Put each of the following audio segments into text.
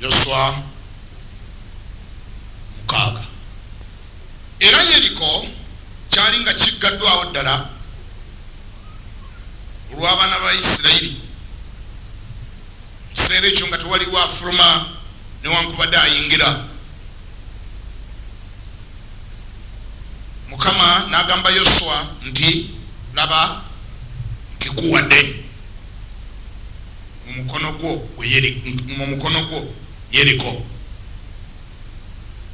Yoswa 6. Era Yeriko kyali nga kiggaddwawo ddala olw'abaana ba Isirayiri mu kiseera ekyo nga tewaliwo afuluma newankubadde ayingira. Mukama n'agamba Yoswa nti, Laba, nkikuwadde mu mukono gwo mu mukono gwo Yeriko.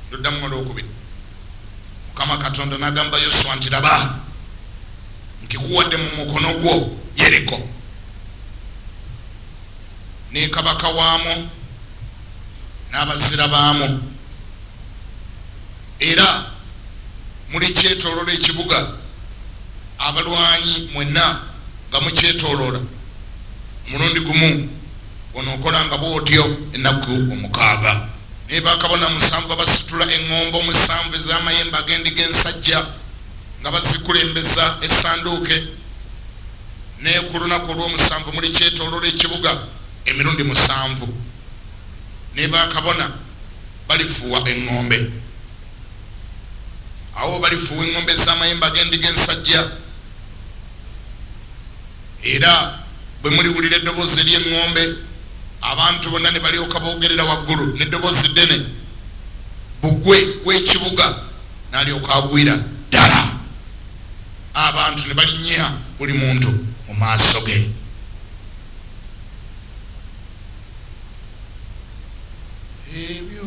Nduddamu olwokubiri. Mukama Katonda n'agamba Yoswa nti, Laba, nkikuwadde mu mukono gwo Yeriko ne kabaka waamwo n'abazira baamwo, era mulikyetooloola ekibuga, abalwanyi mwenna nga mukyetooloola omulundi gumu, onookolanga bw'otyo ennaku 6. Ne bakabona musanvu abasitula eŋŋombo musanvu ez'amayembe ag'endiga ensajja, nga bazikulembeza essanduuke, ne ku lunaku olw'omusanvu mulikyetooloola ekibuga emirundi musanvu, ne bakabona balifuuwa eŋŋombe. Awo balifuuwa eŋŋombe ez'amayembe ag'endiga ensajja, era bwe muliwulira eddoboozi ery'eŋŋombe, abantu bonna ne balyoka boogerera waggulu n'eddoboozi ddene, bbugwe w'ekibuga n'alyoka agwira ddala, abantu ne balinnya buli muntu mu maaso ge. Ebyo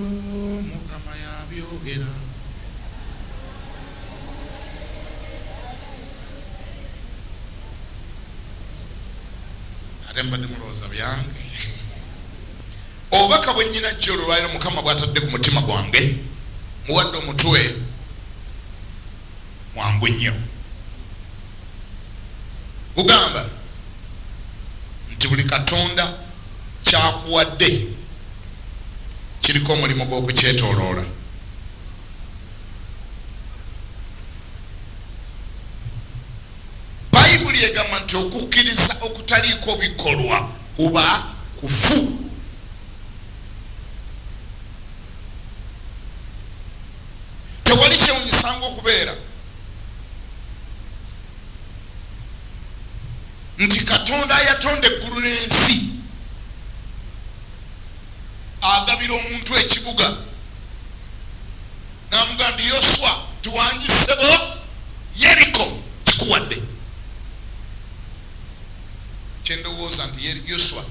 Mukama y'abyogera. Ate mbadde mulowooza byange. Obubaka bwe nnyina jjo olwaliro Mukama bw'atadde ku mutima gwange muwadde omutwe mwangu nnyo. Gugamba nti buli Katonda ky'akuwadde kiriko omulimu gw'okukyetooloola. Bayibuli egamba nti okukkiriza okutaliiko bikolwa kuba kufu. Tewali kyewunyisa ng'okubeera nti Katonda ayatonda eggulu n'ensi agabira omuntu ekibuga n'amugamba nti, Yoswa, tiwangi ssebo, Yeriko kikuwadde. Kye ndowooza nti Yoswa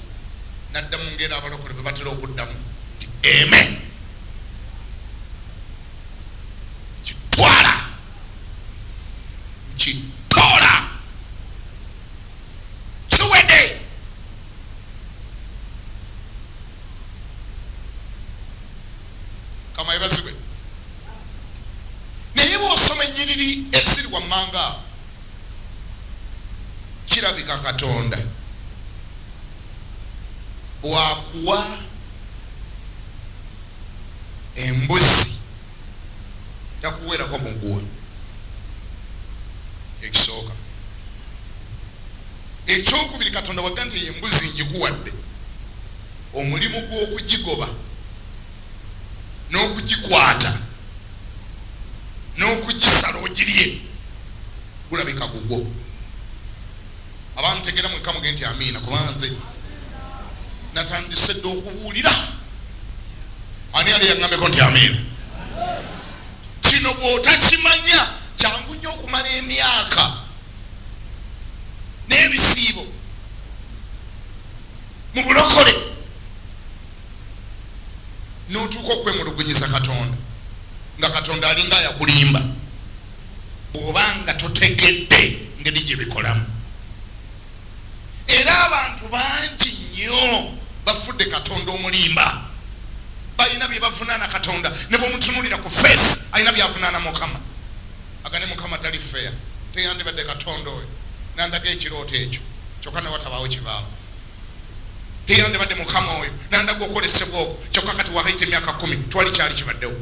n'addamu ng'era abalokole bwe batera okuddamu nti, Eme! Nkitwala! Nkitoola! Kiwedde! Mukama yebazibwe. Naye bw'osoma ennyiriri eziri wammanga awo, kirabika Katonda bw'akuwa embuzi takuweerako muguwa. Ekisooka. Ekyokubiri, Katonda bw'agamba nti eyo embuzi ngikuwadde, omulimu gw'okugigoba n'okugikwata n'okugisala ogirye gulabika gugwo. Abantegeera mwekka muge nti amiina, kubanga nze natandise dda okubuulira. Ani yali yaŋŋambeko nti amiina? Kino bw'otakimanya kyangu nnyo okumala emyaka n'ebisiibo mu bulokole n'otuuka okwemulugunyiza Katonda nga Katonda alinga ayakulimba bw'oba nga totegedde ngeri gye bikolamu. Era abantu bangi nnyo bafudde Katonda omulimba. Balina bye bavunaana Katonda ne bw'omutunuulira ku face alina by'avunaana Mukama. Agane Mukama tali fair, teyandibadde Katonda oyo n'andaga ekirooto ekyo kyokka ne watabaawo kibaawo. Teyandibadde Mukama oyo n'andaga okwolesebwa okwo, kyokka kati waakayita emyaka kkumi tewali kyali kibaddewo.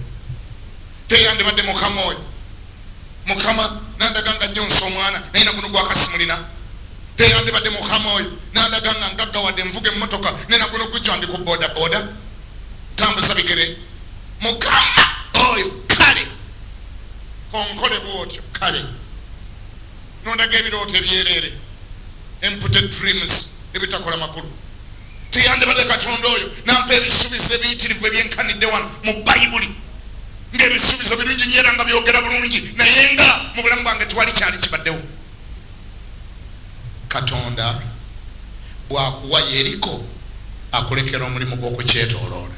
Teyandibadde Mukama oyo, Mukama, n'andaga nga nnyonsa omwana, naye na guno gwaka simulina. Teyandibadde Mukama oyo, n'andaga nga ngaggawadde nvuga emmotoka, naye na guno gujja ndi ku bodaboda. Ntambuza bigere. Mukama oyo kale konkole bwotyo kale nondaga ebirooto ebyereere, empty dreams, ebitakola makulu. Teyandibadde Katonda oyo nampa ebisuubizo ebiyitirivu ebyenkanidde wano mu Bayibuli, ng'ebisuubizo birungi nnyo era nga byogera bulungi, naye nga mu bulamu bwange tewali kyali kibaddewo. Katonda bw'akuwa Yeriko, akulekera omulimu gw'okukyetooloola.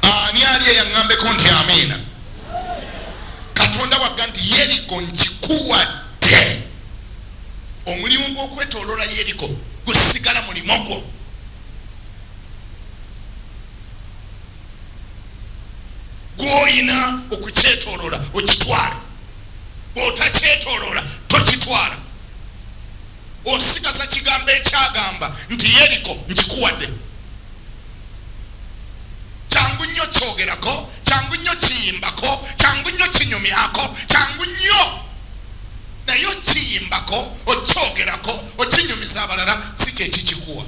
Ani ali eyaŋŋambeko nti amiina? Katonda bw'agga nti Yeriko nkikuwadde, omulimu gw'okwetooloola Yeriko gusigala mulimo gwo. Gw'olina okukyetooloola okitwale. Bw'otakyetooloola tokitwala. Osigaza kigambo ekyagamba nti Yeriko nkikuwadde. Kyangu nnyo kyogerako, kyangu nnyo kiyimbako, kyangu nnyo kinyumyako, kyangu nnyo naye okiyimbako, okyogerako, okinyumiza abalala si kye kikikuwa.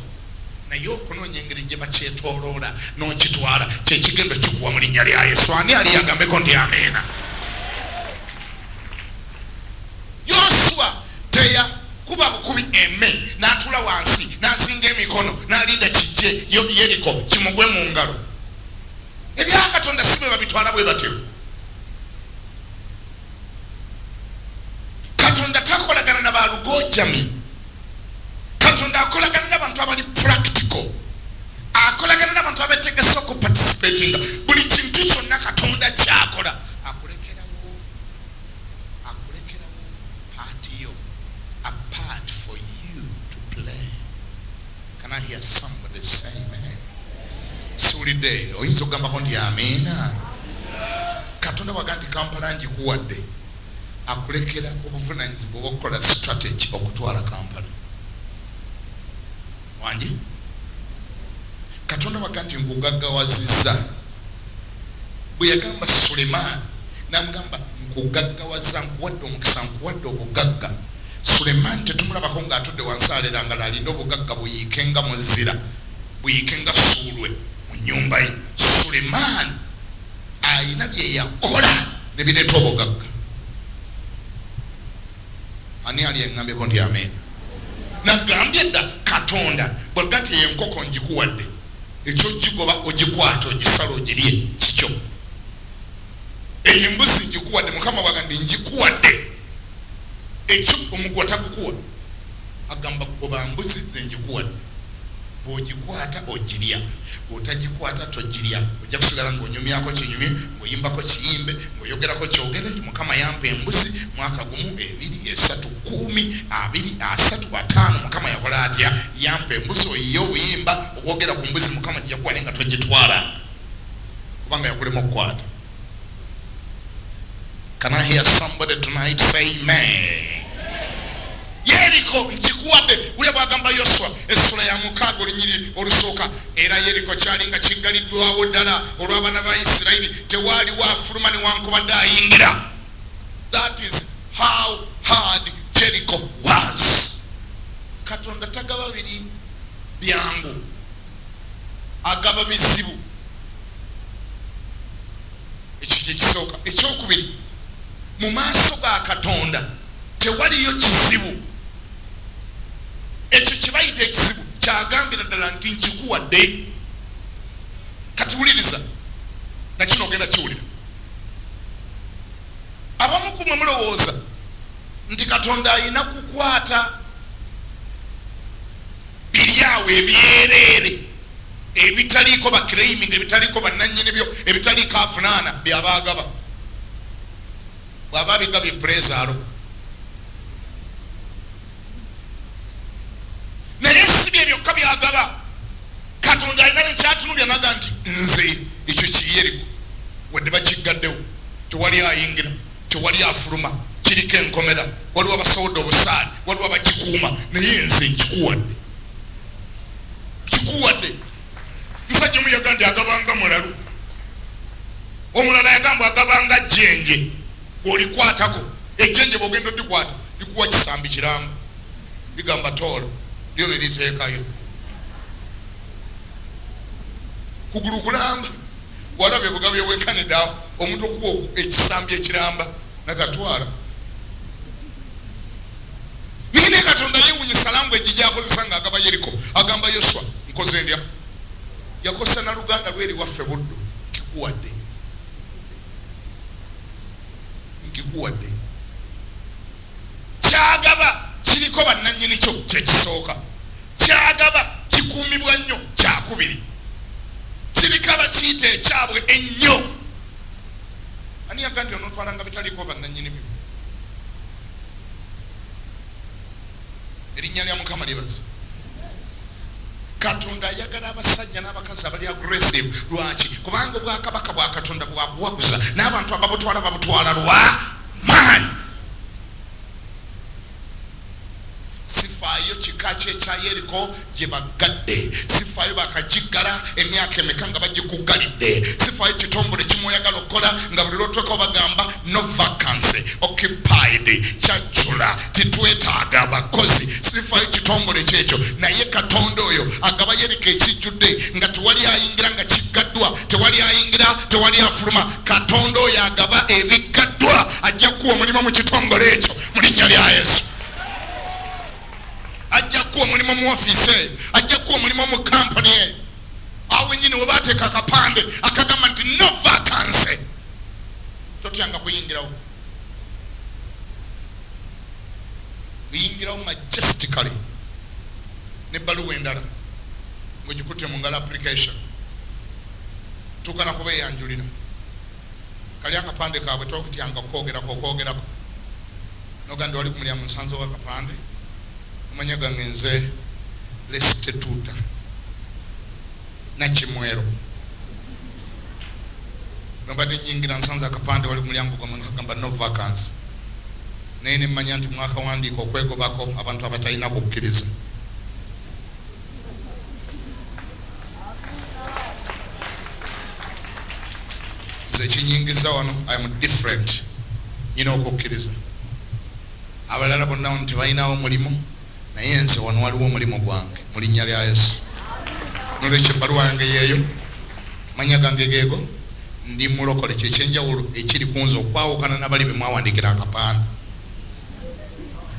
Naye okunoonya engeri gye bakyetooloola n'okitwala kye kigenda okikuwa mu linnya lya Yesu. Ani ali agambeko nti amiina? Yoswa teyakuba bukubi emme n'atuula wansi n'azinga emikono n'alinda kijje Yeriko kimugwe mu ngalo. Ebya Katonda si bwe babitwala bwe batyo. Katonda takolagana na ba lugojami. Katonda akolagana n'abantu abali practical. Akolagana n'abantu abetegese okuparticipatinga. Buli kintu kyonna Katonda ky'akola akulekerawo, akulekerawo part yo, a part for you to play. Can I hear somebody say amen? Siwulidde, oyinza okugambako nti amiina? Katonda bw'agamba nti Kampala ngikuwadde, akulekera obuvunanyizibwa obwokukola strategy okutwala Kampala. Wangi? Katonda bwagamba nti nkugaggawaziza, bwe yagamba Sulemaani n'amugamba nkugaggawaza, nkuwadde omukisa, nkuwadde obugagga. Sulemaani tetumulabako ng'atudde wansi alera ngalo alinde obugagga buyiike nga muzira, buyiike nga ssuulwe mu nnyumba ye. Sulemaani alina bye yakola ne bireeta obugagga. Ani ali eŋŋambyeko nti amiina? Nagambye dda, Katonda bw'agamba nti eyo enkoko ngikuwadde, eky'ogigoba ogikwate ogisale ogirye kikyo. Eyo embuzi ngikuwadde, Mukama bw'agamba nti ngikuwadde, ekyo omuguwa tagukuwa. Agamba goba mbuzi nze ngikuwadde. Bw'ogikwata ogirya, bw'otagikwata togirya. Ojja kusigala ng'onyumyako kinyumye, ng'oyimbako kiyimbe, ng'oyogerako kyogere nti Mukama yampa embuzi mwaka gumu, ebiri, esatu, kkuumi, abiri, asatu, ataano. Mukama yakola atya? Yampa embuzi. Oyiye obuyimba obwogera ku mbuzi Mukama gye yakuwa naye nga togitwalanga kubanga yakulema okukwata. Can I hear somebody tonight say amen? Yeriko nkikuwadde. Wulira bw'agamba Yoswa essula ya mukaaga olunyiriri olusooka. Era Yeriko kyali nga kiggaliddwawo ddala olw'abaana ba Isirayiri, tewaaliwo afuluma newankubadde ayingira. That is how hard Jericho was. Katonda tagaba biri byangu, agaba bizibu. Ekyo kye kisooka. Ekyokubiri, mu maaso ga Katonda tewaliyo kizibu. Ekyo kye bayita ekizibu ky'agambira ddala nti nkikuwadde. Kati wuliriza, na kino ogenda kiwulira. Abamu ku mmwe mulowooza nti Katonda alina kukwata biri awo ebyereere ebitaliiko ba claiming, ebitaliiko bannannyini byo, ebitaliiko avunaana by'aba agaba. Bw'aba abigabye puleezaalo. Naye si bye byokka by'agaba. Katonda alina ne ky'atunuulira n'agamba nti, Nze ekyo ki Yeriko wadde bakiggaddewo, tewali ayingira, tewali afuluma, kiriko enkomera, waliwo abasowodde obusaale, waliwo abakikuuma, naye nze nkikuwadde. Nkikuwadde. Omusajja omu yagamba nti agaba nga mulalu. Omulala yagamba agaba nga jjenje. Bw'olikwatako, ejjenje bw'ogenda odikwata likuwa kisambi kiramba. Ligamba toola. Lyo ne liteekayo kugulu kulamba. Walaba ebugabi obwenkanidde awo omuntu okuwa ekisambi ekiramba nagatwala. Naye ne Katonda yeewunyisa language gy'akozesa ng'agaba Yeriko. Agamba Yoswa, nkoze ndya? Yakozesa na Luganda lweri waffe Buddu, nkikuwadde. Nkikuwadde. Ky'agaba kiriko bannannyini kyo, kye kisooka. Ky'agaba kikuumibwa nnyo, kyakubiri. Kiriko abakiyita ekyabwe ennyo. Ani yagamba nti onootwalanga bitaliiko bannannyini byo? Erinnya lya Mukama lyebazibwe. Katonda ayagala abasajja n'abakazi abali aggressive. Lwaki? Kubanga obwakabaka bwa Katonda bwakuwaguza, n'abantu ababutwala babutwala lwa maanyi. Sifaayo kika ki ekya Yeriko gye baggadde, sifaayo baakagiggala emyaka emeka nga bagikuggalidde, sifaayo kitongole ki mw'oyagala okukola nga buli lw'otuukawo bagamba no vacancy, occupied, kyajjula, titwetaaga bakozi, sifaayo kitongole ki ekyo, naye Katonda oyo agaba Yeriko ekijjudde nga tewali ayingira, nga kiggaddwa, tewali ayingira, tewali afuluma, Katonda oyo agaba ebiggaddwa ajja kukuwa omulimu mu kitongole ekyo mu linnya lya Yesu. Ajja kukuwa omulimu mu ofiisi eyo, ajja kukuwa omulimu mu kampuni eyo. Awo wennyini we baateeka akapande akagamba nti no vacancy, totyanga kuyingirawo. Oyingirawo majestically n'ebbaluwa endala ng'ogikutte mu ngalo application. Tuuka na kubeeyanjulira. Kali akapande kaabwe totyanga kukoogerako okwogerako. Nogamba nti wali ku mulyango nsanzewo akapande, amannya gange nze Lestetuta Nakimwero. Bwe mbadde nnyingira nsanze akapande wali ku mulyango gwammwe nga kagamba no vacancy. Naye ne mmanya nti mwakawandiika okwegobako abantu abatalina kukkiriza. Nze ekinyingiza wano I am different nyina okukkiriza abalala bonna wano tebalinawo mulimu naye nze wano waliwo omulimu gwange mu linnya lya Yesu nolwekyo ebbaluwa yange yeeyo manya gange geego ndi mulokole kyekyenjawulo ekiri kunze okwawukana nabali bemwawandikira akapande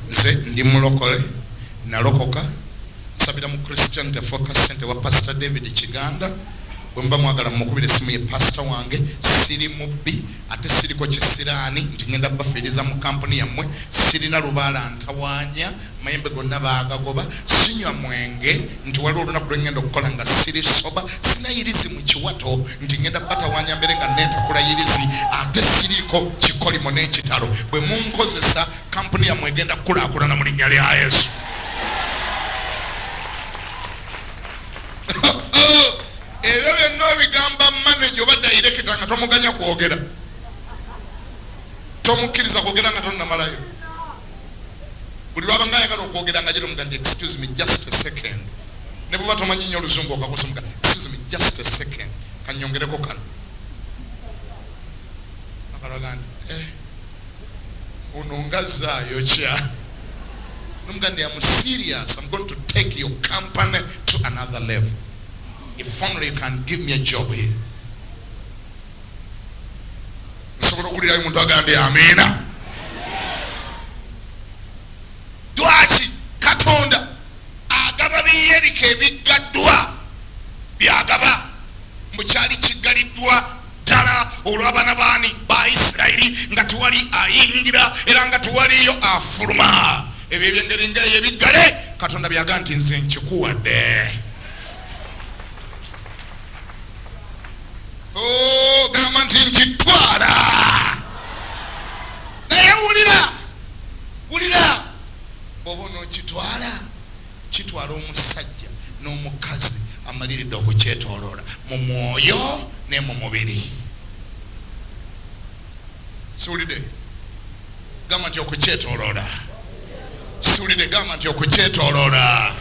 Nze ndi mulokole nalokoka nsabira mu Christianity Focus Center ewa Pastor David Kiganda bwemuba mwagala mumukubire esimu ye pastor wange siri mubbi ate siriko kisiraani nti ngenda bafiiriza mu kampuni yammwe sirina lubaale antawanya mayembe gonna baagagoba sinywa mwenge nti waliwo olunaku lwengenda okukola nga siri soba sina yirizi mu kiwato nti ngenda batawanya mbere nga netakula yirizi ate siriiko kikolimo n'ekitalo bwe munkozesa kampuni yammwe egenda kukulaakulana mu linnya lya Yesu. Ebyo byonna obigamba maneja oba dayirekita nga tomuganya kwogera, tomukkiriza kwogera nga tonnamalayo. Buli lwaba nga ayagala okwogera nga gyeromuga nti excuse me just a second, ne bw'oba tomanyi nnyo oluzungu okakozesa omuga excuse me just a second, kanyongereko kano. Akalaga nti eh ono ngazze ayokya nomugandi am serious I'm going to take your company to another level if only you can give me a job here nsobola okuwulirayo omuntu agambye amiina lwaki katonda agaba biyeriko ebiggaddwa byagaba mbu kyali kiggaliddwa Ddala olw'abaana b'ani? Ba Isiraeri, nga tewali ayingira era nga tewaliiyo afuluma. Ebyo eby'engeri nga eyo ebiggale, Katonda by'agamba nti, Nze nkikuwadde. Oh, gamba nti, Nkitwala. Naye wulira, wulira, bw'oba onookitwala, Kitwala omusajja n'omukazi amaliridde okukyetooloola mu mwoyo ne mu mubiri. Siwulidde? Gamba nti okukyetooloola. Siwulidde? Gamba nti okukyetooloola.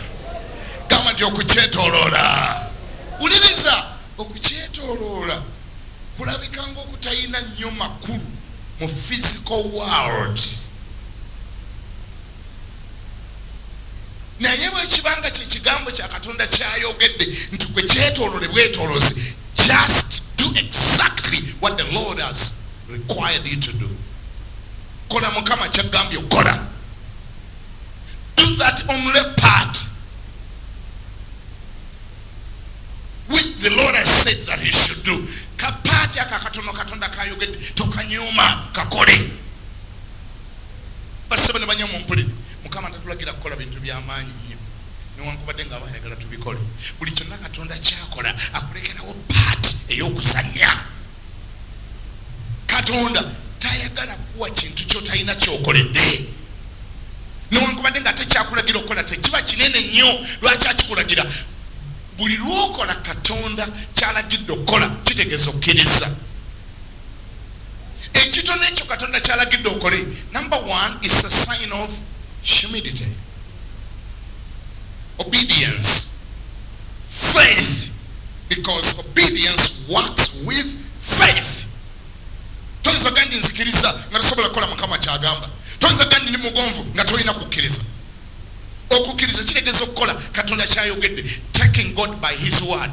Gamba nti okukyetooloola. Wuliriza, okukyetooloola kulabika ng'okutalina nnyo makulu mu physical world. Naye bwe kiba nga kye kigambo kya Katonda kyayogedde nti gwe kyetoolole bwetoolozi, just do exactly what the Lord has required you to do. Kola Mukama kyagambye okukola. Do that only part which the Lord has said that he should do. Kapaati ako akatono Katonda kayogedde tokanyooma, kakole. Bassebo ne bannyabo mumpulire, Mukama tatulagira kukola bintu by'amaanyi nnyo newankubadde nga aba ayagala tubikole. Buli kyonna Katonda ky'akola akulekerawo paati ey'okuzannya. Katonda tayagala kukuwa kintu ky'otalina ky'okoledde. Newankubadde nga ate ky'akulagira okukola tekiba kinene nnyo, lwaki akikulagira? Buli lw'okola Katonda ky'alagidde okukola kitegeeza okkirizza. Ekitono ekyo Katonda ky'alagidde okole, number one is a sign of humility, obedience, faith, because obedience works with faith. Toyinza gamba nti nzikiriza nga tosobola kukola Mukama ky'agamba. Toyinza gamba nti ndi mugonvu nga tolina kukkiriza. Okukkiriza kitegeeza okukola Katonda ky'ayogedde, taking God by his word.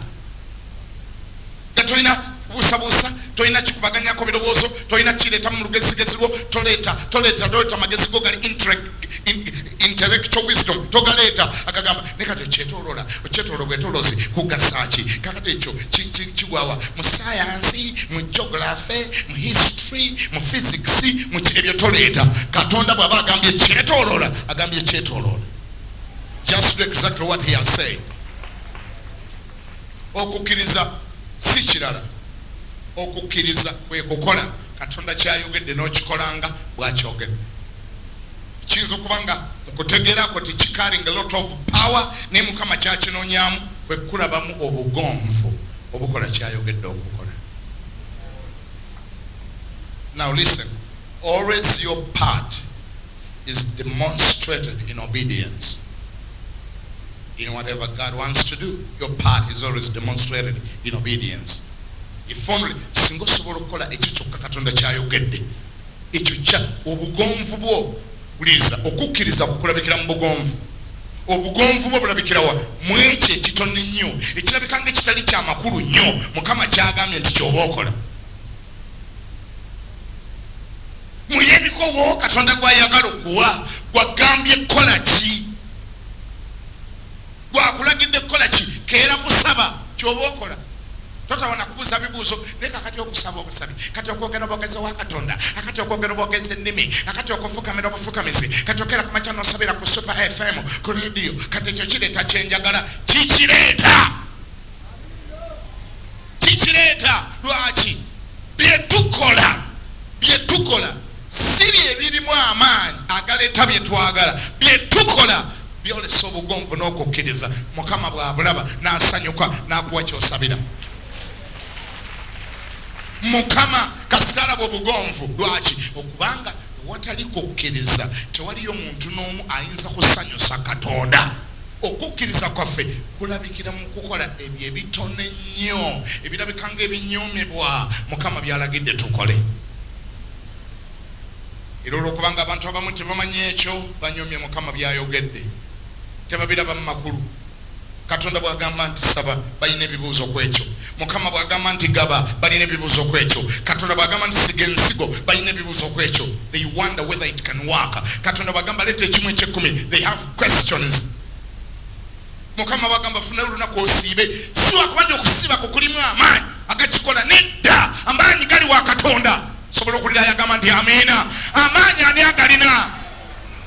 Nga tolina kubuusabuusa, tolina kikubaganyako birowoozo, tolina kireeta mu lugezigezi lwo, toleeta, toleeta, toleeta magezi go gali intellectual wisdom, togaleeta agagamba naye kati okyetooloola, okyetooloola bwetooloozi kugasa ki? Kakati ekyo kigwawa mu sayansi, mu geography, mu history, mu physics, mu ebyo toleeta. Katonda bw'aba agambye kyetooloola, agambye kyetooloola. Just do exactly what he has said. Okukkiriza si kirala. Okukkiriza kwe kukola Katonda ky'ayogedde n'okikolanga bw'akyogedde. Kiyinza okuba nga mu kutegeera kwo tekicarrying a lot of power, naye Mukama ky'akinoonyaamu kwe kukulabamu obugonvu obukola ky'ayogedde okukola. Now listen, always your part is demonstrated in obedience. In whatever God wants to do, your part is always demonstrated in obedience. If only singa osobola okukola ekyo kyokka Katonda ky'ayogedde, ekyo kya obugonvu bwo. Wuliriza, okukkiriza kukulabikira mu bugonvu. Obugonvu bwo bulabikira wa? Mu ekyo ekitono ennyo ekirabika nga ekitali kya makulu nnyo, Mukama ky'agambye nti ky'oba okola. Mu Yeriko wo Katonda gw'ayagala okuwa, gw'agambye kukola ki? Gwakulagidde kukola ki? Keera kusaba, ky'oba okola. Totawana kubuuza bibuuzo, naye kakati okusaba obusabi, kati okwogera obwogezi owa Katonda, akati okwogera obwogezi ennimi, akati okufukamira obufukamizi, kati okeera ku makya n'osabira ku Super FM, ku leediyo, kati ekyo kireeta kye njagala. Kikireeta! Kikireeta! Lwaki? Bye tukola, bye tukola si bye birimu amaanyi agaleeta bye twagala. Bye tukola byolesa obugonvu n'okukkiriza. Mukama bw'abulaba n'asanyuka n'akuwa ky'osabira. Mukama kasita alaba obugonvu. Lwaki? Okubanga ewatali kukkiriza tewaliyo muntu n'omu ayinza kusanyusa Katonda. Okukkiriza kwaffe kulabikira mu kukola ebyo ebitono ennyo ebirabika ng'ebinyoomebwa Mukama by'alagidde tukole. Era olw'okubanga abantu abamu tebamanyi ekyo, banyoomye Mukama by'ayogedde. Tebabirabamu makulu. Katonda bw'agamba nti saba, balina ebibuuzo ku ekyo. Mukama bw'agamba nti gaba, balina ebibuuzo ku ekyo. Katonda bw'agamba nti siga ensigo, balina ebibuuzo ku ekyo. They wonder whether it can work. Katonda bw'agamba leeta ekimu eky'ekkumi, they have questions. Mukama bw'agamba funayo olunaku osiibe, si lwakuba nti okusiiba kwo kulimu amaanyi agakikola, nedda, amaanyi gali wa Katonda. Sobola okuwulira ayagamba nti amiina? Amaanyi ani agalina?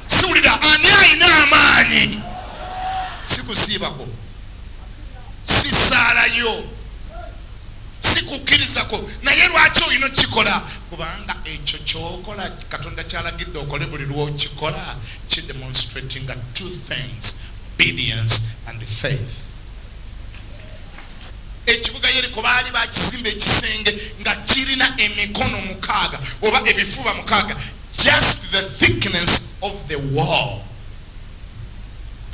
Siwulira ani alina amaanyi. Si kusiibako, si ssaala yo, si kukkiriza kwo, naye lwaki olina okukikola? Kubanga ekyo ky'okola Katonda ky'alagidde okole buli lw'okikola kidemonstratinga two things, obedience and faith. Ekibuga Yeriko baali bakizimba ekisenge nga kirina emikono mukaaga oba ebifuba mukaaga, just the thickness of the wall.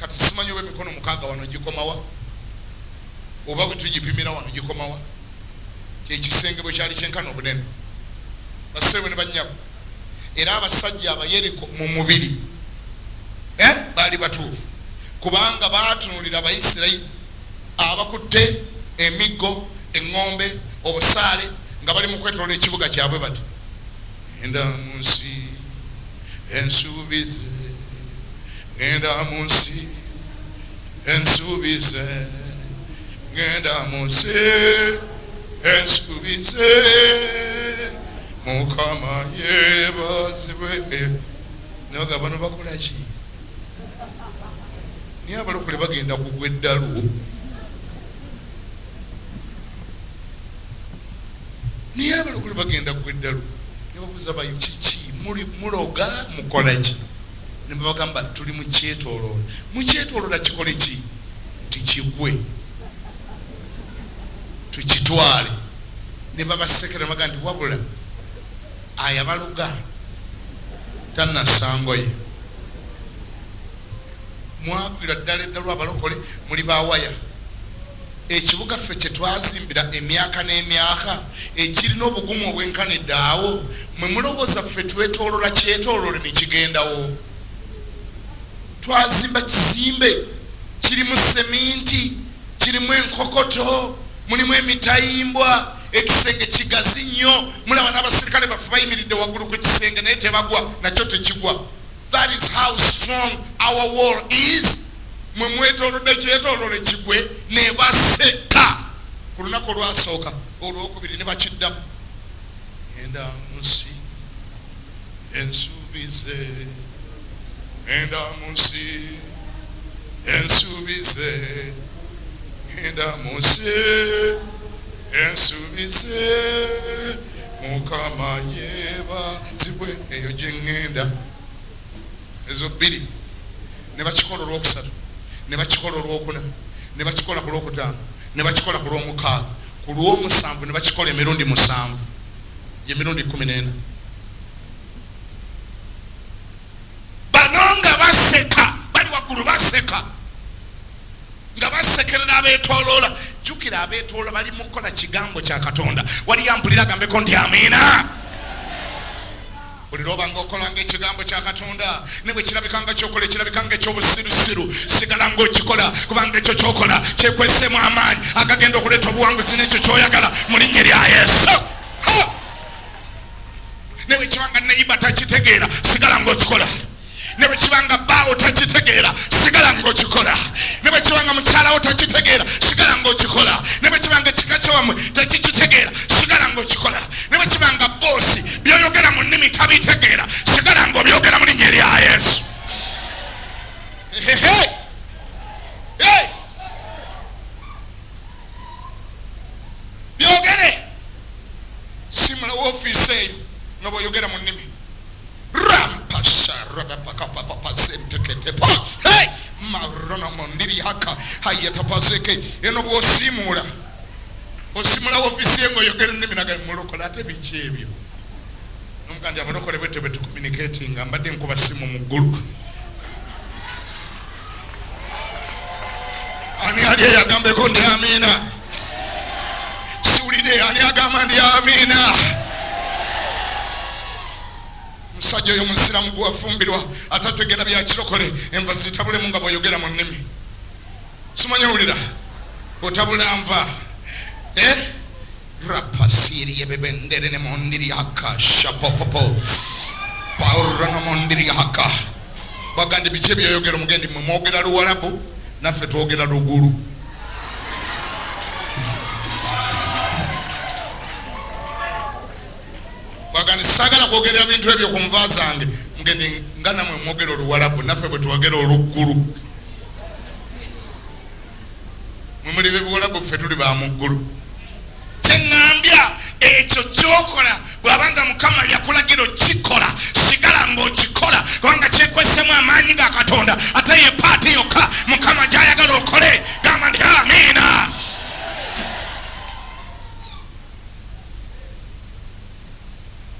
Kati simanyi oba emikono mukaaga wano gikomawa oba bwe tugipimira wano gikomawa. Kyekisenge bwe kyali kyenkana obunene, bassebo ne bannyabo. Era abasajja Abayeriko mu mubiri baali batuufu. Kubanga baatunulira Abayisirayiri abakutte emiggo, eŋŋombe, obusaale nga bali mu kwetoloola ekibuga kyabwe bati, Ŋŋenda mu nsi ensuubize, ŋŋenda mu nsi ensuubize, ŋŋenda mu nsi ensuubize, Mukama yeebazibwe. Ne bagamba, bano bakola ki? Naye abalokole bagenda kugwa eddalu. Naye abalokole bagenda kugwa eddalu. Ne babuuza bayi kiki? Muli muloga mukola ki? Ne babagamba tuli mu kyetooloola. Mukyetooloola kikole ki? Nti kigwe. Tukitwale. Ne babasekera ne bagamba nti wabula ayabaloga tannassa ngoye. Mwagwira ddala eddalu abalokole muli ba waya. Ekibuga ffe kye twazimbira emyaka n'emyaka ekirina obugumu obwenkanidde awo, mwe mulowooza ffe twetoolola kyetooloole ne kigendawo? Twazimba kizimbe kirimu seminti, kirimu enkokoto, mulimu emitayimbwa, ekisenge kigazi nnyo, mulaba n'abasirikale baffe bayimiridde waggulu ku kisenge naye tebagwa, nakyo tekigwa. That is how strong our wall is. Mwe mwetolodde kyetolole kigwe nebaseka ku lunaku olwasooka, olwokubiri nebakiddamu. Ngenda mu nsi ensuubize, ngenda mu nsi ensuubize, ngenda mu nsi ensuubize, Mukama yeebazibwe eyo gye ŋŋenda. Ezo bbiri ne bakikola olwokusatu, ne bakikola olwokuna, ne bakikola ku lwokutaano, ne bakikola ku lwomukaaga, ku lwomusanvu ne bakikola emirundi musanvu, gy'emirundi 14. Bano nga baseka, bali waggulu baseka. Nga basekerera abeetooloola. Jjukira, abeetooloola bali mu kukola Kigambo kya Katonda. Waliyo ampulira agambeko nti amiina? Buli lw'oba nga okola nga Ekigambo kya Katonda, ne bwe kirabika nga ky'okola ekirabika nga eky'obusirusiru, sigala nga okikola, kubanga ekyo ky'okola kyekweseemu amaanyi agagenda okuleeta obuwanguzi n'ekyo ky'oyagala mu linnya erya Yesu. Ha! Ne bwe kiba nga neyiba takitegeera, sigala nga okikola. Ne bwe kiba nga bbaawo takitegeera, sigala ng'okikola. Ne bwe kiba nga mukyala wo takitegeera, sigala ng'okikola. Ne bwe kiba nga ekika kyewammwe tekikitegeera, sigala ng'okikola. Ne bwe kiba nga boosi by'oyogera mu nnimi tabitegeera, sigala ng'obyogera mu linnya erya Yesu. Hehe! Hey! Byogere. Simula woofiisi eyo nga bw'oyogera mu nnimi. Maronomondiriaka hayatapazeke eno bw'osiimuula osimula ofiisi ye ng'oyogera ennimi naga mulokole ate biki ebyo nomuga nti abalokole bwetyo bwe tucommunicatinga mbadde nkuba simu mu ggulu ani ali eyo agambeko ndi amiina siwulire ani agamba ndi amiina Omusajja oyo omusiramu gwewafumbirwa atategera bya kirokole enva zitabulemu nga bwoyogera mu nnimi. Simanyi owulira otabula nva eh? Rapasiriye bebendere ne mondiri haka shapopopo paurono mondiri haka bagandi biki ebyoyogera omugendi mwe mwogera luwarabu naffe twogera lugulu. Bwagamba nti saagala kwogerera bintu ebyo ku nva zange. Mugende nga namwe mwogera oluwalabu naffe bwe twogera oluggulu. Mwe muli bebuwalabu ffe tuli ba mu ggulu. Kye ŋŋambya ekyo ky'okola bw'aba nga Mukama yakulagira okukikola, sigala ng'okikola kubanga kyekwesemu amaanyi ga Katonda ate ye paati yokka Mukama gy'ayagala okole. Gamba nti amiina.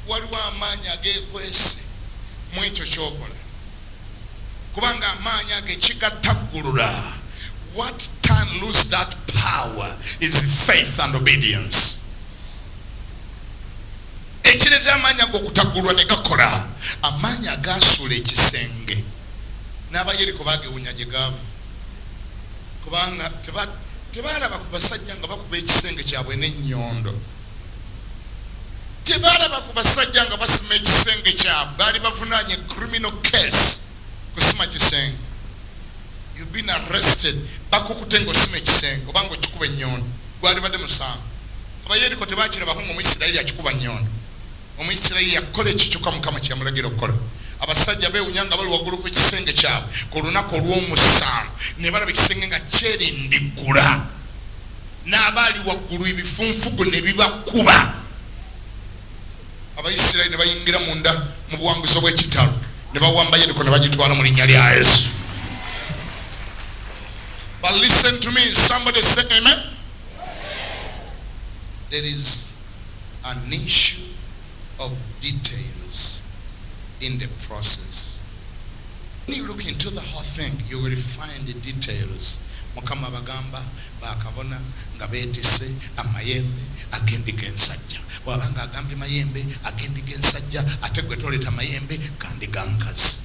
Waliwo amaanyi ageekwese mu ekyo ky'okola, kubanga amaanyi ago ekigattaggulula, what turn loose that power is faith and obedience. Ekireetera amaanyi ago okutaggulwa ne gakola, amaanyi agaasuula ekisenge n'Abayeriko baagewunya gye gaava. Kubanga tebalaba ku basajja nga bakuba ekisenge kyabwe n'ennyondo. Tebalaba ku basajja nga basima ekisenge kyabwe. Baali bavunaanye criminal case kusima kisenge. You've been arrested. Bakukute ng'osima ekisenge oba ng'okikuba ennyondo. Gwalibadde musango. Abayeriko tebakirabako ng'Omuisirayiri akikuba nnyondo. Omuisirayiri yakola ekyo kyokka Mukama kye yamulagira okukola. Abasajja beewunya nga bali waggulu ku kisenge kyabwe ku lunaku olw'omusanvu ne balaba ekisenge nga kyerindiggula, n'abaali waggulu ebifunfugu ne bibakuba. Abayisirayiri ne bayingira munda mu buwanguzi obw'ekitalo ne bawamba Yeriko ne bagitwala mu linnya lya Yesu. But listen to me, somebody say amen. There is an issue of details in the process. When you look into the whole thing, you will find the details. Mukama bagamba bakabona nga beetisse amayembe ag'endiga ensajja. Bw'aba ng'agambye mayembe ag'endiga ensajja, ate gwe toleeta mayembe ga ndiga nkazi.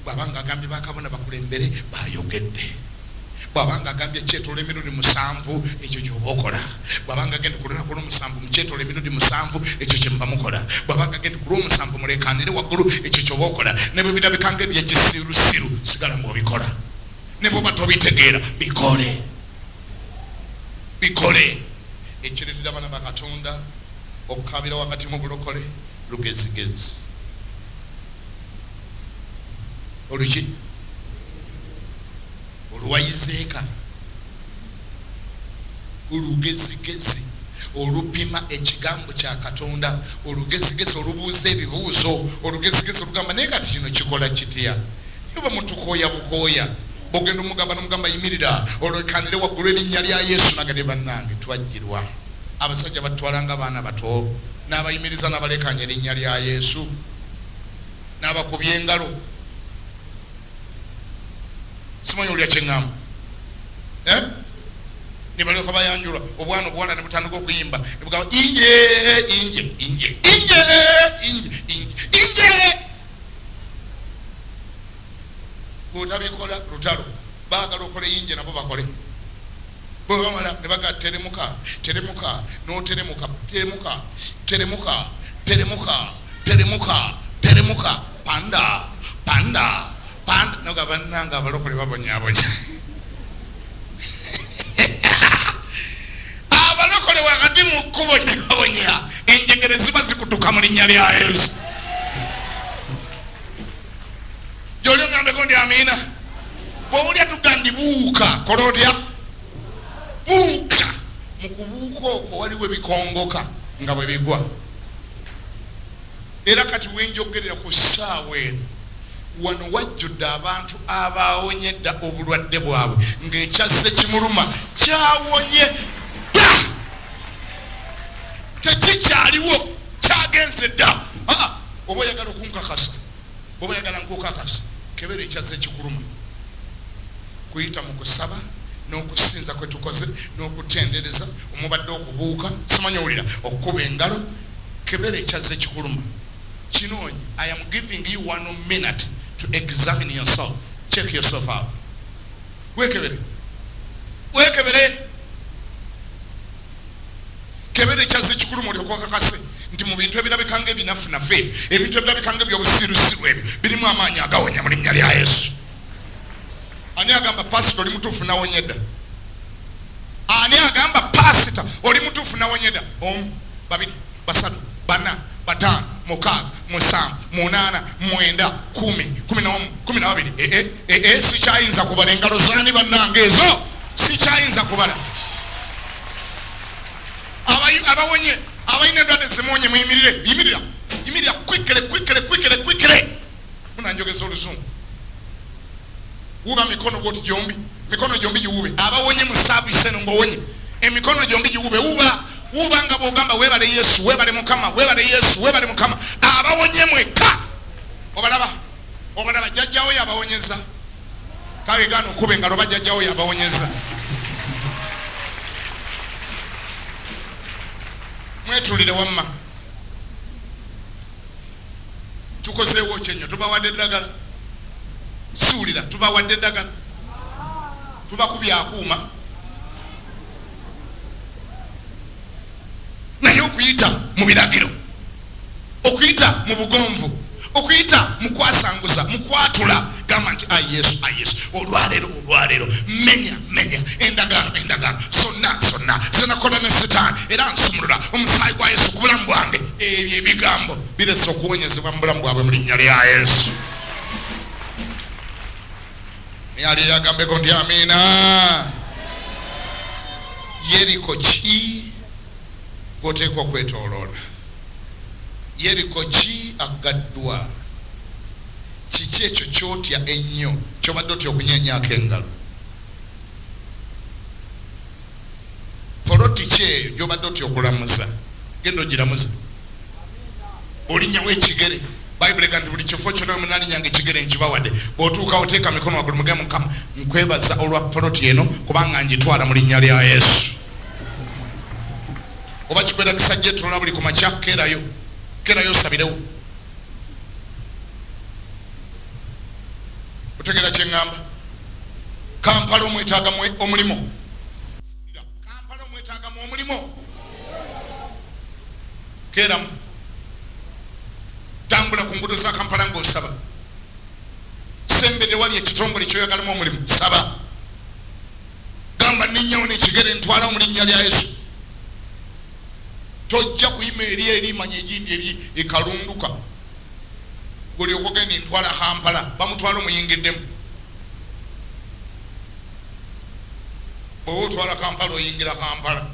Bw'aba ng'agambye bakabona bakulembere, bayogedde. Bw'aba ng'agambye kyetoola emirundi 7, ekyo ky'oba okola. Bw'aba ng'agenda ku lunaku olw'omusanvu mukyetoola emirundi 7, ekyo kye muba mukola. Bw'aba ng'agenda ku lw'omusanvu muleekaanire waggulu, ekyo ky'oba okola. Ne bwe birabika ng'ebyekisirusiru, sigala ng'obikola. Ne bw'oba tobitegeera, bikole. Bikole. Ekireetera abaana ba Katonda okukaabira wakati mu bulokole lugezigezi. Oluki? Oluwayizeeka. Olugezigezi olupima ekigambo kya Katonda, olugezigezi olubuuza ebibuuzo, olugezigezi olugamba naye kati kino kikola kitya? Naye oba mutukooya bukooya, bw'ogenda omugamba n'omugamba yimirira olwekanire waggulu erinnya lya Yesu, nagade bannange twajjirwa. Abasajja batutwala nga baana bato, n'abayimiriza n'abalekaanya erinnya lya Yesu, n'abakubya engalo. Simanyi owulira kye ŋŋamba? Ne balyoka bayanjula obwana obuwala ne butandika okuyimba ne bugamba inje inje inje inje inje inje inje. Bw'otabikola lutalo, baagala okole inje nabo bakole. Bwe bamala ne baga teremuka teremuka n'oteremuka teremuka teremuka teremuka teremuka teremuka panda panda panda noga bannange abalokole babonyabonya. Abalokole wakati mu kubonyabonya enjegere ziba zikutuka mu linnya lya Yesu. Gy'oli ongambeko ndi amiina. Bw'owulira tuga ndi buuka, kola otya? Buuka. Mu kubuuka okwo waliwo ebikongoka nga bwe bigwa. Era kati we njogerera ku ssaawa eno, wano wajjudde abantu abaawonye dda obulwadde bwabwe ng'ekyazze kimuluma kyawonye dda, tekikyaliwo, kyagenze dda. Oba oyagala okunkakasa, bw'oba oyagala nkukakasa, kebera ekyazze kikuluma. Kuyita mu kusaba n'okusinza kwe tukoze n'okutendereza omubadde okubuuka, simanyi owulira, okukuba engalo, kebera ekyazze kikuluma. Kinoonye. I am giving you 1 minute to examine yourself. Check yourself out. Weekebere. Weekebere. Kebera ekyazze kikuluma olyoke okakase nti mu bintu ebirabika ng'ebinafunafu ebyo, ebintu ebirabika ng'ebyobusirusiru ebyo, birimu amaanyi agawonya mu linnya lya Yesu. Ani agamba pasita oli mutuufu nawonye dda? Ani agamba pasita oli mutuufu nawonye dda? 1, 2, 3, 4, 5, 6, 7, 8, 9, 10, 11, 12. Sikyayinza kubala engalo zaani bannange ezo, sikyayinza kubala. Abawonye abalina endwadde zimuwonye muyimirire, yimirira, yimirira quickly, quickly, quickly, quickly. Munanjogeza oluzungu. Wuba mikono bwoti gyombi, mikono gyombi giwube. Abawonye mu service eno ng'owonye, emikono gyombi giwube. Wuba, wuba nga bw'ogamba weebale Yesu, weebale Mukama, weebale Yesu, weebale Mukama. Abawonye mwekka. Obalaba, obalaba jjajjaawo yabawonyeza. Kale gaana okuba engalo oba jjajjaawo yabawonyeza. Mwetulire wamma. Tukozeewo ki ennyo? Tubawadde eddagala. Siwulira, tubawadde eddagala, tubakubye akuuma, naye okuyita mu biragiro, okuyita mu bugonvu, okuyita mu kwasanguza, mu kwatula, gamba nti ayi Yesu, ayi Yesu, olwaleero, olwaleero menya, menya endagaano, endagaano zonna, zonna zenakola ne Sitaani, era nsumulula omusaayi gwa Yesu ku bulamu bwange. Ebyo ebigambo birese okuwonyezebwa mu bulamu bwabwe mu linnya lya Yesu. Naye ali eyagambeko nti amiina. Yeriko ki gwoteekwa okwetoloola? Yeriko ki aggaddwa? Kiki ekyo kyotya ennyo kyobadde otya okunyenyaako engalo? Poloti ki eyo gyobadde otya okulamuza? Genda ogiramuze. Bw'olinnyawo ekigere, Bayibuli egamba nti buli kifo kyonna we munalinnyanga ekigere nkibawadde. Bw'otuukawo teeka mikono waggulu mugambe, Mukama, nkwebaza olwa poloti eno kubanga ngitwala mu linnya lya Yesu. Oba kikwetagisa gyetolola buli ku makya, keerayo, keerayo osabirewo. Otegeera kye ŋŋamba? Kampala omwetaagamu omulimu. Kampala omwetaagamu omulimu. Keeramu. Tambula ku nguudo za Kampala ng'osaba. Sembera ewali ekitongole ky'oyagalamu omulimu, saba. Gamba, Nninnyawo n'ekigere ntwalawo mu linnya lya Yesu. Tojja kuyima eri eri manya egindi eri e Kalunduka. Gw'olyoka ogende ntwala Kampala, bamutwala omuyingiddemu. Bw'oba otwala Kampala oyingira Kampala.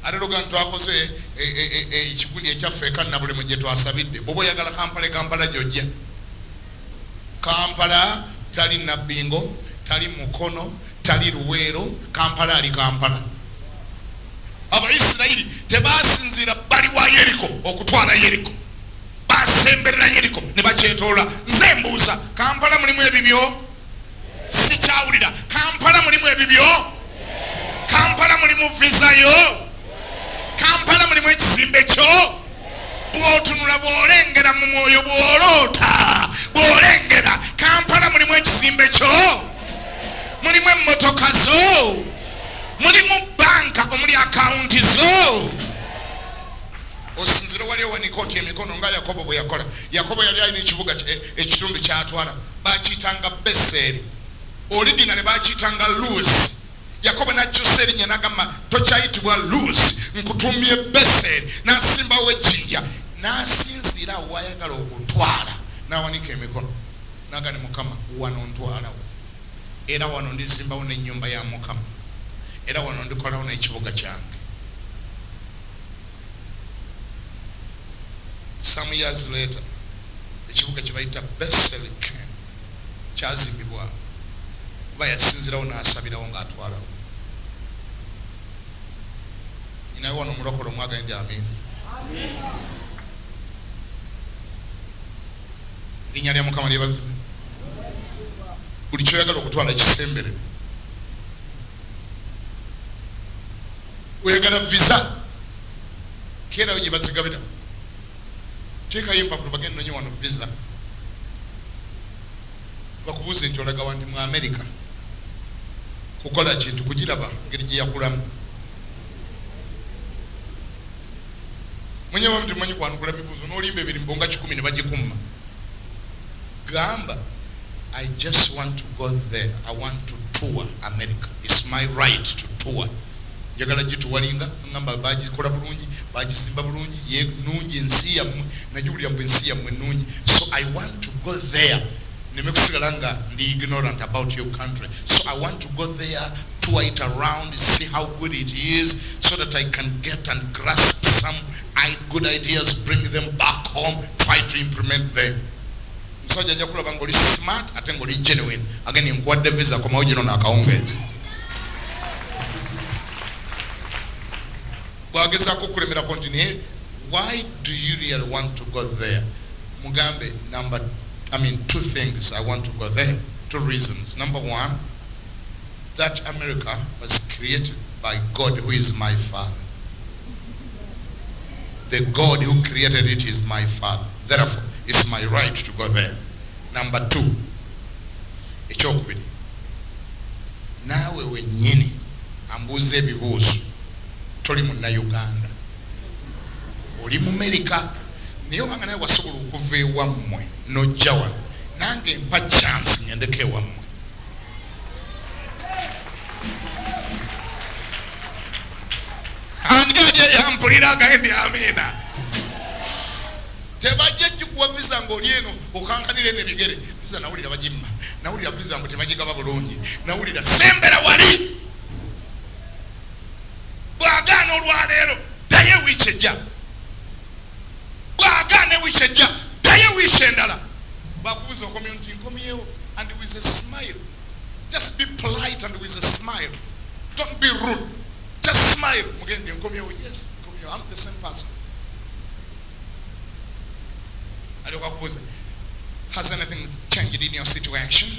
Ate toga nti twakoze ekigundi ekyaffe e Kannabulemu gye twasabidde. Bw'oba oyagala Kampala e Kampala gy'ojja. Kampala tali Nabbingo, tali Mukono, tali Luweero, Kampala ali Kampala. Abayisirayiri tebaasinziira bbali wa Yeriko okutwala Yeriko. Baasemberera Yeriko ne bakyetoolola. Nze mbuuza, Kampala mulimu ebibyo? Sikyawulira. Kampala mulimu ebibyo? Kampala mulimu visa yo? Kampala mulimu ekizimbe kyo? Bw'otunula, bw'olengera mu mwoyo, bw'oloota, bw'olengera, Kampala mulimu ekizimbe kyo? Mulimu emmotoka zo? Mulimu bbanka omuli akawunti zo? Osinzire wali owanike otyo emikono nga Yakobo bwe yakola. Yakobo yali alina ekibuga, ekitundu ky'atwala. Baakiyitanga Beseri. Originally baakiyitanga Luzi. Yakobo n'akyusa erinnya n'agamba, Tokyayitibwa Luzi, nkutuumye Beseri. N'asimbawo ejjinja, n'asinziira awo w'ayagala okutwala, n'awanika emikono, n'agamba nti, Mukama, wano ntwalawo, era wano ndizimbawo n'ennyumba ya Mukama, era wano ndikolawo n'ekibuga kyange. Some years later, ekibuga kye bayita Bethlehem kyazimbibwa awo, kuba yasinzirawo n'asabirawo ng'atwalawo. Nyinayo wano omulokole omu agambye nti amiina. Erinnya lya Mukama lyebazibwe. Buli ky'oyagala okutwala kisemberere. Oyagala visa, keerayo gye bazigabira, teekayo empapula bagende nonye wano visa, bakubuuze nti olagawa, nti mu America kukola kintu kugiraba ngeri gye yakulamu. Munye bamu temumanyi kwanukula bibuuzo, n'olimba ebirimbo nga kikumi ne bagikumma. Gamba, I just want to go there, I want to tour America, it's my right to tour. Njagala gituwalinga, ngamba bagikola bulungi, bagizimba bulungi, ye nungi ensi yammwe, nagiwulira mbu ensi yammwe nungi, so I want to go there, nneme kusigala nga ndi ignorant about your country, so I want to go there, tour it around, see how good it is, so that I can get and grasp some good ideas, bring them back home, try to implement them. Omusajja ajja kulaba ng'oli smart ate ng'oli genuine, agende nkuwadde visa, komawo gino n'akawungeezi. Bw'agezaako okukulemerako nti naye why do you really want to go there, mugambe number, I mean two things I want to go there, two reasons. Number one, that America was created by God who is my father. The God who created it is my father. Therefore, it's my right to go there. Number 2, ekyokubiri, naawe wennyini ambuuza ebibuuzo, toli Munnayuganda, oli Mumerika, naye obanga nawe wasobola okuva ewammwe n'ojja wano, nange mpa chance ngendeko ewammwe. Ani ali eyampulira agaye ndi amiina? Tebajja gikuwa visa ng'oli eno okankanira eno ebigere. Visa nawulira bagimma, nawulira visa mbu tebagigaba bulungi, nawulira sembera wali bw'agaana olwaleero ddayo ewiiki ejja, bw'agaana ewiiki ejja ddayo ewiiki endala. Bakubuuza okomyewo nti nkomyewo, and with a smile. Just be polite and with a smile, don't be rude, just smile. Mugende nkomyewo, yes nkomyewo, I'm the same person. Alyoka akubuuza, has anything changed in your situation?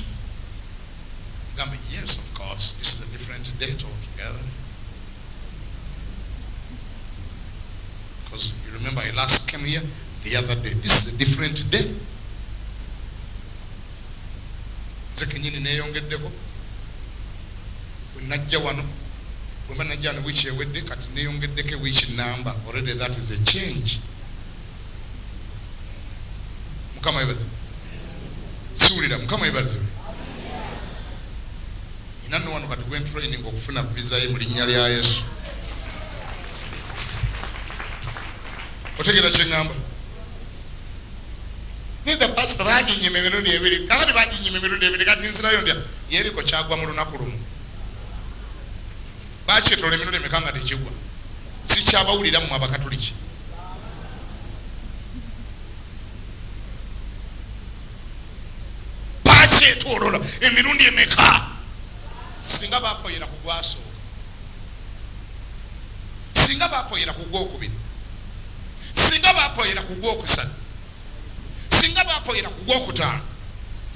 Gambe yes, of course, this is a different date altogether, because you remember I last came here the other day. This is a different day. Nze kenyini neyongeddeko bwe najja wano, bwe mba najja wano wiiki ewedde, kati neyongeddeko ewiiki namba. Already that is a change. Mukama yebazibe. Siwulira. Mukama yebazibe. Nina nno wano kati gwen training okufuna visa ye mu linnya lya Yesu. Otegeera kyeŋŋamba? Nedda pasita, baginyima emirundi ebiri, kakati baginyima emirundi ebiri, kati nzirayo ndya Yeriko kyagwa mu lunaku lumu. Bakyetola emirundi emeka nga tekigwa? Sikyabawulira mmwe Abakatuliki. Bakyetolola emirundi emeka? Singa bapoyera ku gwasooka, singa bapoyera ku gwokubiri, singa bapoyera ku gwokusatu, singa bapoyera ku gwokutaano,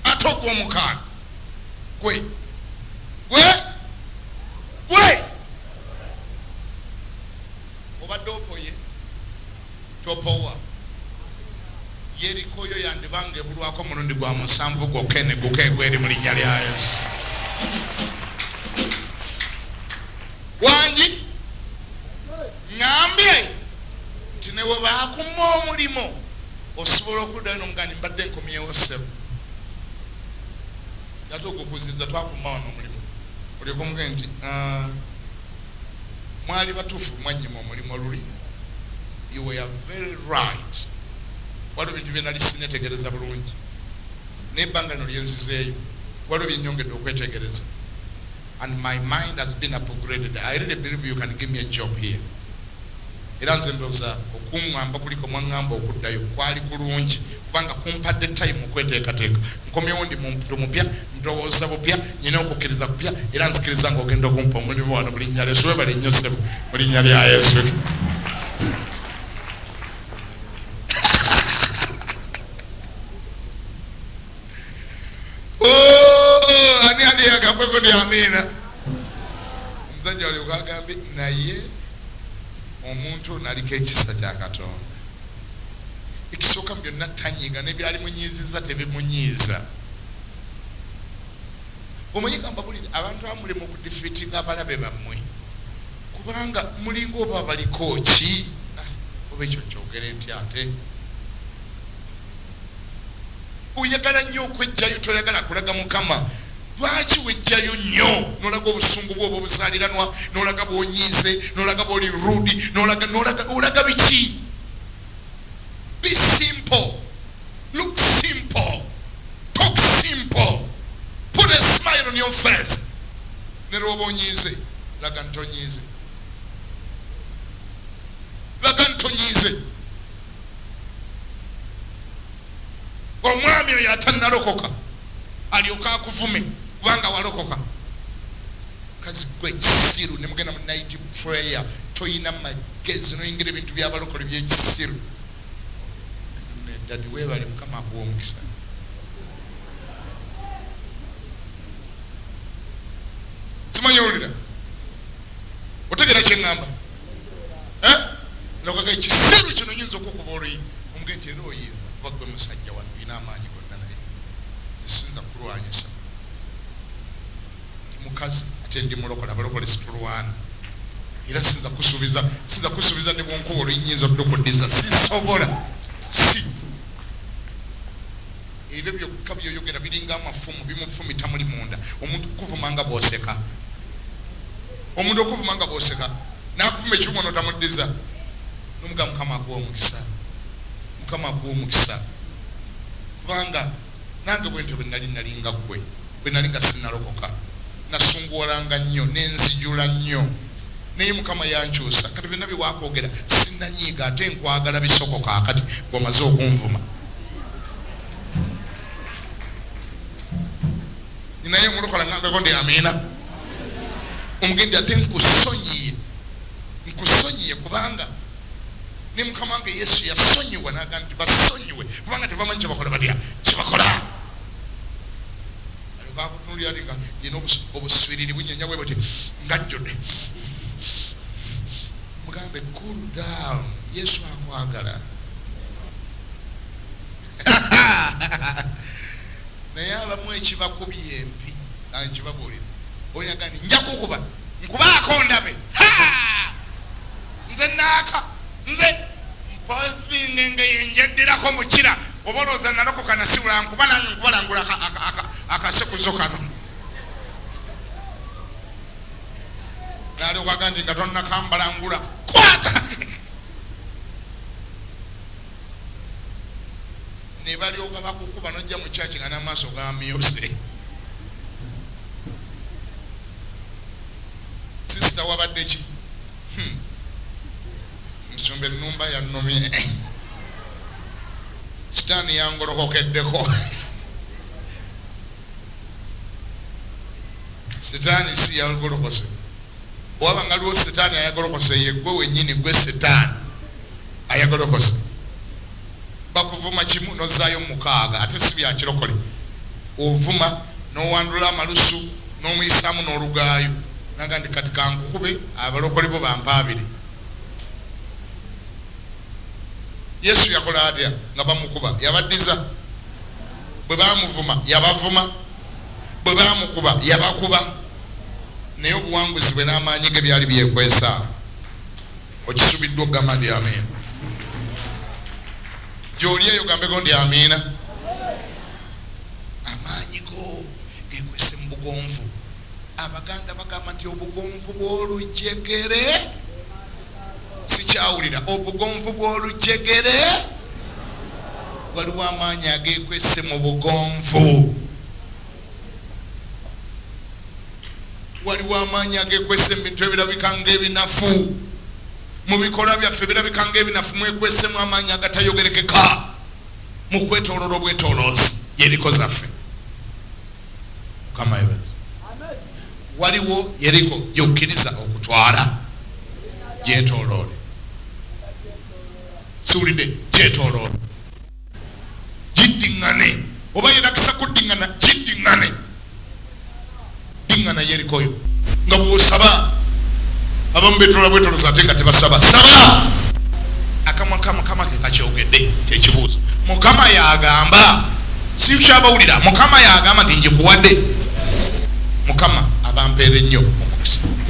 ate ogwomukaaga gwe gwe gwe obadde opoye topowa. Yerikoyo yandibanga ebulwako omulundi gwa musanvu gwokka eneguka egweri mu linnya lya Yesu. Wangi ŋŋambye nti ne bwe baakuma omulimu osobola okuddayo n'omugamba mbadde nkomyewo ssebo, ate ogukuziza twakuma wano omulimu, olyoka omugambe nti mwali batuufu, mwannyima omulimu oluli, you were very right, waliwo ebintu bye nali sinetegereza bulungi, naye ebbanga lino lyenzizeeyo waliwo byennyongedde okwetegereza, and my mind has been upgraded. I really believe you can give me a job here. Era nze ndowooza okuŋŋamba kuliko mwaŋŋamba okuddayo kwali kulungi, kubanga kumpadde time okweteekateeka. Nkomyewo ndi muntu mupya, ndowooza bupya, nyina okukkiriza kupya, era nzikiriza ng'ogenda okumpa omulimu wano mu linnya lya Yesu. Webale nnyo ssebo, mu linnya lya Yesu. Oh, ani ali agambeko ndi amiina? Omusajja alyoka agambye naye omuntu ono aliko ekisa kya Katonda. Ekisooka mu byonna tanyiiga, nebyali munyiiziza tebimunyiiza. Omanyi kambabulire, abantu abamu mulimu okudefeatinga abalabe bammwe kubanga mulinga oba abaliko ki, oba ekyo nkyogere ntya, ate oyagala nnyo okwejjayo, toyagala kulaga Mukama. Lwaki wejjayo nnyo nolaga obusungu bwo oba obuzaaliranwa, nolaga bwonyiize, nolaga bwoli rude, nolaga nolaga olaga biki? Be simple, look simple, talk simple, put a smile on your face. Ne lwoba onyiize, laga nti onyiize, laga nti onyiize. Omwami oyo atannalokoka alyoke akuvume kubanga walokoka. Kazi gwe ekisiru, ne mugenda mu night prayer, toyina magezi, noyingira ebintu byabalokole byekisiru. Daddy weebale, Mukama akuwa omukisa. Simanyi owulira, otegeera kyeŋŋamba? Nogaga ekisiru kino nyinza okukuba oluyi, omuge nti era oyinza kuba gwe musajja wano olina amaanyi gonna, naye Sisinza kulwanyisa, ndi mukazi ate ndi mulokola, abalokole situlwana. Era sinza kusuubiza, sinza kusuubiza ne bwonkuba olunyinza oddukuddiza, sisobola. Si ebyo byokka byoyogera biringa amafumu, bimufumita muli munda. Omuntu kukuvuma nga bw'oseka, omuntu okuvuma nga bw'oseka, n'akuvuma ekivumo n'otamuddiza, nomuga Mukama akuwa omukisa, Mukama akuwa omukisa, kubanga nange bwentyo bwe nali nalinga ggwe, bwe nali nga sinnalokoka, nasunguwalanga nnyo nenzijula nnyo, naye Mukama yankyusa. Kati byonna bye wakwogera sinnanyiiga, ate nkwagala bisoko kaakati ng'omaze okunvuma. Naye omulokola ngambeko ndi amiina, omugendi ate nkusonyiye, nkusonyiye, kubanga ne Mukama wange Yesu yasonyiwa n'agamba nti basonyiwe kubanga tebamanyi kyebakola, batya kyebakola. Alyoka akutunuulira ati nga yina obuswiriri bunyenya bwe buti ng'ajjudde. Mugambe cool down, Yesu akwagala. Naye abamu ekibakubye empi nkibabuulira, oyaga nti nja kukuba, nkubaako ndabe. Nze naaka nze mpozinge ngeyenjaddirako mukira, oba olowooza nalokoka nasiwula, nkuba nange nkubalangula akasekuzo kano. Nalyoka aga nti nga tonnakambalangula kwata, ne balyoka bakukuba nojja mu kyaki nga n'amaaso gamyuse. Sisita wabadde ki? Musumba ennumba yannumye, sitaani yangolokokeddeko. Sitaani si yagolokose, waba nga liwo sitaani ayagolokose yeggwe wennyini, gwe sitaani ayagolokose. Bakuvuma kimu nozaayo mukaaga, ate si byakirokole. Ovuma n'owandula amalusu n'omuyisaamu n'olugaayo, naga nti kati kankukube abalokole bo bampaabire. Yesu yakola atya nga bamukuba? Yabaddiza. Bwe bamuvuma yabavuma, bwe bamukuba yabakuba, naye obuwanguzi bwe n'amaanyi ge byali byekwesa. Okisubiddwa okugamba nti amiina? Gy'oli eyo gambeko nti amiina. Amaanyi go gekwese mu bugonvu. Abaganda bagamba nti obugonvu bw'olujegere, sikyawulira, obugonvu bw'olujegere. Waliwo amaanyi agekwese mu bugonvu, waliwo amaanyi agekwese mu bintu ebirabika ng'ebinafu, mu bikolwa byaffe ebirabika ng'ebinafu mwekwesemu amaanyi agatayogerekeka mu kwetooloola obwetooloozi Yeriko zaffe. Mukama yebaze. Waliwo Yeriko gy'okkiriza okutwala, gyetooloole. Siwulidde. Gyetooloole, giddiŋŋane, oba yerakisa kuddiŋŋana, giddiŋŋane, diŋŋana Yerikoyo nga bw'osaba. Abamu betoola bwetoloza ate nga tebasaba. Saba! Akamwa ka Mukama ke kakyogedde. Kyekibuuzo, Mukama yagamba, sikyabawulira. Mukama yagamba nti njikuwadde. Mukama abampeere nnyo omukisa.